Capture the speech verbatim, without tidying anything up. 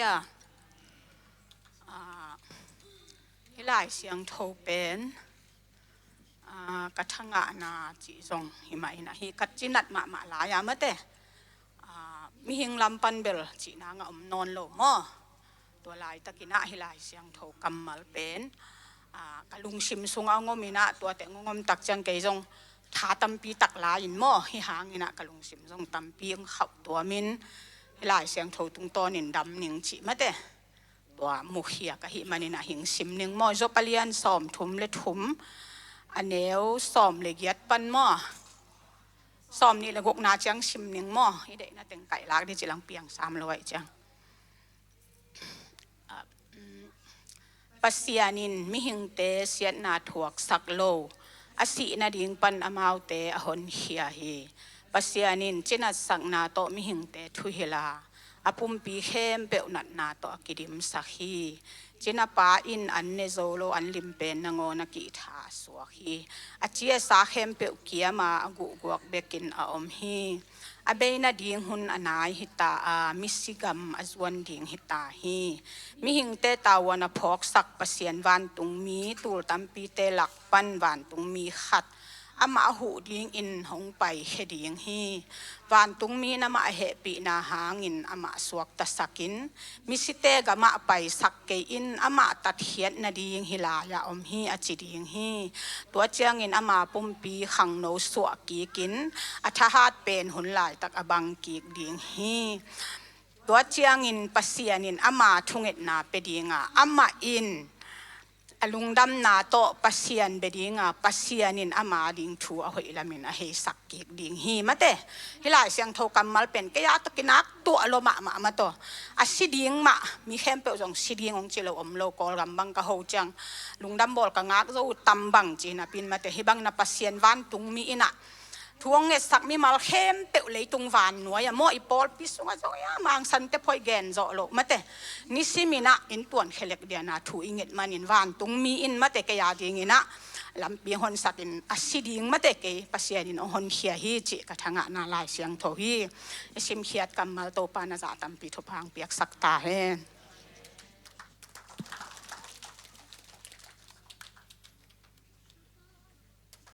Hallelujah. Ah, hih Lai Siangtho pen, ah, ka thangahna cih zong hi mah in ah, hih ka cinat mahmah lai-a mate, ah, mihing lam pan bel cih nang a om nawn lo maw. Tua laitakin ah hih Lai Siangtho kammal pen, ah, ka lungsim sungah hong om in ah, tuate hong om tak ciang kei zong tha tampi tak la in maw, hih hangin ah ka lungsim zong tampi hong khauh tuamin, hih Lai Siangtho tungtawnin dam ning cih mate, tua mukhia ka hih manin ah hing sim ning maw. Job a lian sawmthum le thum, a neu sawm le giat pan maw, sawmnih le gukna ciang sim ning maw. I deihna teng kaih lak dih ci lang, piang sam lo ahih ciang. Pasian in mihingte siatna thuaksak lo, a sih nading pan amaute a honkhia hi. Pasian in cinatsakna tawh mihingte thuhilh a, a pumpi khempeuh natna tawh a kidimsak hi. Cinapa in an ne zo lo, an limpen nangawn a kihthah a suak hi. A ci a sa khempeuh kiam a, a guhguak bekin a om hi. A bei nading hun a nai hi ta a, misi gam a zuan ding hi ta hi. Mihingte tavuan a phawksak Pasian vantungmi, tul tampite lak pan vantungmi khat, amah a huh dingin hong paikhia ding hi. Vantungmi in amah a hehpihna hangin amah suaktasak in, misite gamah paisak kei in, amah tatkhiat nading hih lai-ah om hi, a ci ding hi. Tua ciangin ama pumpi khangno suah kikin, a thahat pen hun laitak a bang kik ding hi. Tua ciangin Pasian in ama thungetna pia ding a, amah in a lungdamna tawh Pasian bia ding a, Pasian in ama ding thu a hoih lamin a heisak kik ding hi. Mate, hih Lai Siangtho kammal pen kei a tawh kinak tuah lua mahmah mate. A si ding mah, mi khempeuh zong si ding hong ci lo om lo, Kawlgam bang ka ho ciang lungdam bawl ka ngak zo uh tam bang ci napi-in mate, hih bangin ah Pasian vantungmi in ah thu hong ngetsak mimal khempeuh leitung vannuai-ah maw, i pawlpi sungah zong ia, Mang Sante phoih gen zawh loh mate, nisimin ah inntuan khelek diana thu i nget manin vantungmi in mate, kei a dingin ah lampi hong honsakin a si ding mate, kei Pasian in hong honkhia hi cih ka thangahna Lai Siangtho hi. I simkhiat kammal Topa in a zah tampi thupha hong piaksak ta hen.